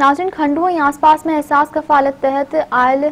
ناظرين کنڊو ۽ آسپاس ۾ احساس ڪفالت تحت آيل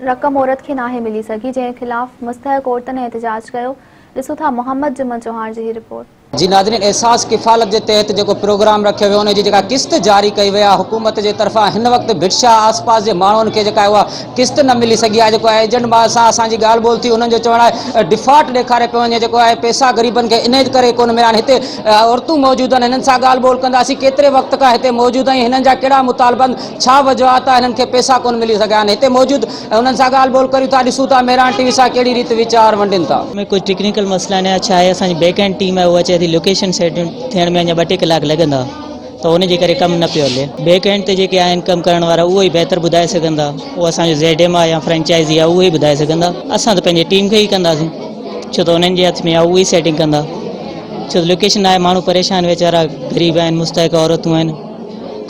رقم عورت کي ناهي ملي سگهي جنهن خلاف مستحق عورتن احتجاج ڪيو ڏسو ٿا محمد جمن چوهاڻ جي هي رپورٽ. جي ناظرين احساس ڪفالت جي تحت جيڪو پروگرام رکيو ويو ان جي جيڪا قسط جاري ڪئي وئي آهي حڪومت جي طرفان هن وقت ڀٽ شاهه آس پاس جي ماڻهن کي جيڪا اها قسط نه ملي سگهي آهي جيڪو ايجنٽ مان سان اسان جي ڳالهه ٻولهه ٿي انهن جو چوڻ آهي ڊفالٽ ڏيکاري پيو وڃي جيڪو آهي پئسا غريبن کي انهي ڪري ڪونه مليا آهن هتي عورتون موجود آهن هنن سان ڳالهه ٻولهه ڪنداسين ڪيتري وقت کان هتي موجود آهن هنن جا ڪهڙا مطالبا آهن ڇا وجوهات آهي هنن کي پئسا ڪونه ملي سگهيا آهن هتي موجود انهن سان ڳالهه ٻولهه ڪريون ٿا ڏسون ٿا مهراڻ ٽي وي سان ڪهڙي ريت ويچار ونڊين ٿا. ۾ ڪجهه ٽيڪنيڪل مسئلا آهن يا ڇا آهي اسان جي بيڪ اينڊ ٽيم آهي اها چئي ٿي لوڪيشن سيٽ ٿيڻ ۾ اڃا ٻه ٽي ڪلاڪ لڳندا ته ان جي ڪري ڪم نه پيو هلي بيڪ اينڊ تي جيڪي آهن ڪم ڪرڻ وارا اهو ئي بهتر ٻڌائي سگهندا اهو اسان جو زيڊ ايم آهي يا فرنچائزي آهي اهو ئي ٻڌائي سگهندا اسان ته پنهنجي ٽيم کي ئي ڪنداسين ڇو ته انهن جي هٿ ۾ آهي اهو ئي سيٽنگ ڪندا ڇو ته لوڪيشن آهي ماڻهو پريشان ويچارا غريب آهن مستحق عورتون آهن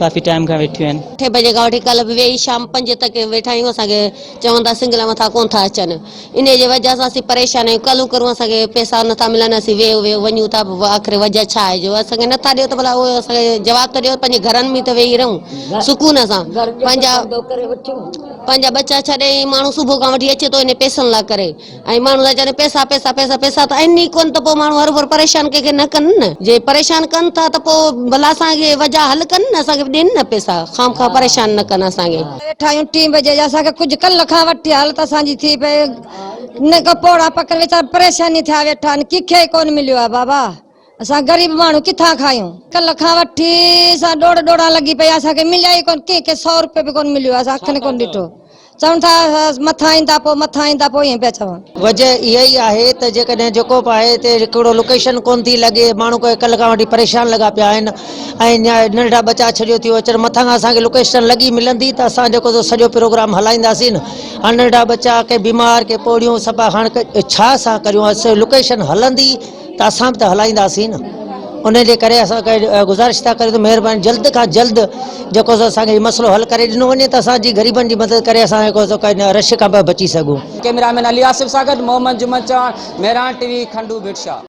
ڪافي ٽائيم کان ويٺيون آهن. اٺين بجي کان وٺي ڪلهه به ويهي شام پنج تڪ ويٺا آهيون اسان کي چون ٿا سنگل مٿان ڪونه ٿا اچن انهي جي وجه سان اسين پريشان آهيون ڪلهون ڪرون اسان کي پيسا نٿا ملن اسين ويهه ويهه وڃون ٿا آخر وجه ڇا آهي جو اسان کي نٿا ڏيو ته ڀلا اهو اسان کي جواب ته ڏيو پنهنجي گهرن ۾ ته ويهي رهون سڪون سان پنهنجا پنهنجا ٻچا ڇڏي ماڻهو صبح کان وٺي اچي ٿو انهي پيسن لاء ڪري ۽ ماڻهو ٿا چون پئسا پئسا پئسا پئسا ته آهن ئي ڪونه ته پوء ماڻهو هروڀرو پريشان ڪنهن کي نه ڪن نه جي پريشان ڪن ٿا ته پوء ڀلا اسان کي وجهه حل ڪن نه اسان کي به ڏين نه پئسا خام خواه پريشان نه ڪن اسان کي. ويٺا آهيون ٽين بجي جا اسان کي ڪجهه ڪلهه کان وٺي حالت اسان جي ٿي پئي نه ڪو پوڙها پڪل ويچارا پريشاني ٿيا ويٺا آهن ڪنهن کي ڪونه مليو آهي بابا اسان غريب ماڻهو ڪٿان کايون ڪلهه کان وٺي اسان ڊوڙ ڊوڙان لڳي پئي آهي اسان کي مليا ئي ڪونه ڪنهن کي سو روپيو به ڪونه مليو آهي اسان اکين ڪونه ڏٺو. چون ٿا مٿان ايندا پوء مٿان ايندا پوء ائين پيا چون. وجه اها ئي آهي ته جيڪڏهن جيڪو به آهي اتي هڪڙو لوڪيشن ڪونه ٿي لڳي ماڻهو ڪلهه کان وٺي پريشان لڳا پيا آهن ۽ ننڍڙا ٻچا ڇڏيو ٿيو اچن مٿان کان اسان کي لوڪيشن لڳي ملندي ته اسان جيڪو سو سڄو پروگرام هلائينداسين هاڻ ننڍڙا ٻچا ڪي بيمار ڪي پوڙهيون سڀ هاڻ ڇا اسان ڪريون لوڪيشن هلندي ته اسان به ته هلائينداسين نه ان جي ڪري اسان گذارش ٿا ڪريون ته مهرباني جلد کان جلد جيڪو سو اسان کي هي مسئلو حل ڪري ڏنو وڃي ته اسان جي غريبن جي مدد ڪري اسان جيڪو سو رش کان به بچي سگهون. ڪئميرا مين علي آصف سان گڏ محمد جمن چوهاڻ، مهراڻ ٽي وي، کنڊو ڀٽ شاهه.